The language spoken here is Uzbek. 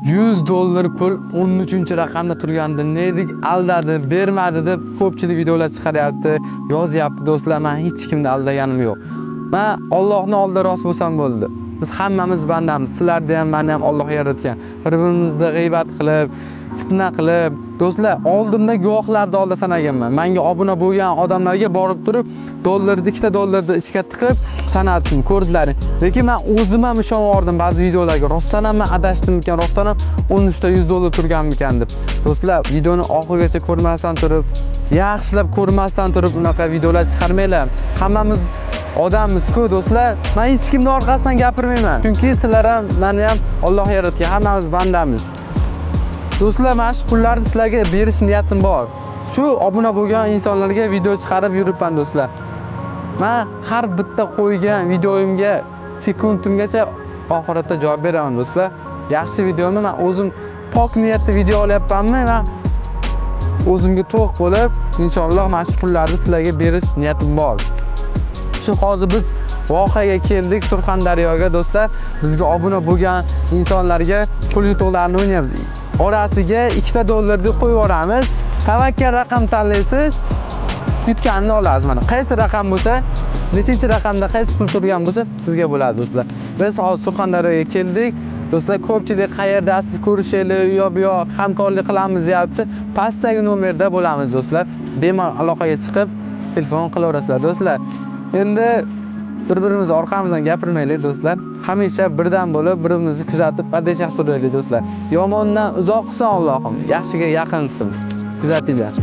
100 dollar pul 13-raqamda turgandi. Nedik aldadi, bermadi deb ko'pchilik videolar chiqaryapti, yozyapti do'stlar. Men hech kimni aldaganim yo'q. Men Allohning oldida rost bo'lsam bo'ldi. Biz hammamiz bandamiz. Sizlarni ham, meni ham Alloh yaratgan. Bir-birimizni g'iybat qilib, fitna qilib, do'stlar, oldimda guvohlarni oldida sanaganman. Menga obuna bo'lgan odamlarga borib turib, dollarni, ikkita dollarni ichga tiqib sanatdim, ko'rdilar. Lekin men o'zim ham ishonardim ba'zi videolarga. Rostdan ham men adashdimmikan, rostdan ham 13 ta 100 dollar turganmikan deb. Do'stlar, videoni oxirigacha ko'rmasdan turib, yaxshilab ko'rmasdan turib unaqa videolar chiqarmanglar. Hammamiz odammiz-ku, do'stlar. Men hech kimni orqasidan gapirmayman. Chunki sizlar ham, meni ham Alloh yaratgan, hammamiz bandamiz. Do'stlar, mana shu pullarni sizlarga berish niyatim bor. Shu obuna bo'lgan insonlarga video chiqarib yuribman, do'stlar. Men har bitta qo'ygan videoyimga sekundimgacha oxiratda javob beraman, do'stlar. Yaxshi videoni men o'zim pok niyatda video olyapmanmi, men o'zimga to'q bo'lib, inshaalloh mana shu pullarni sizlarga berish niyatim bor. Shu hozir biz vohaga keldik, Surxondaryoga, do'stlar. Bizga obuna bo'lgan insonlarga pul yutuqlarini o'ynaymiz. Orasiga 2 ta dollarni qo'yib yuboramiz. Tavakkal raqam tanlaysiz, yutganini olasiz mana. Qaysi raqam bo'lsa, nechinchi raqamda qaysi pul turgan bo'lsa, sizga bo'ladi, do'stlar. Biz hozir Surxondaryoga keldik. Do'stlar, ko'pchilik qayerdasiz, ko'rishaylik, u yoq bu yoq, hamkorlik qilamiz deyapti. Pastdagi nomerda bo'lamiz, do'stlar. Bemalol aloqaga chiqib, telefon qilaverasizlar, do'stlar. Endi bir-birimizni orqamizdan gapirmaylik, do'stlar. Hamisha birdam bo'lib, bir-birimizni kuzatib, поддержка turaylik, do'stlar. Yomondan uzoq qilsin Allohim, yaxshiga yaqin qilsin. Kuzatinglar.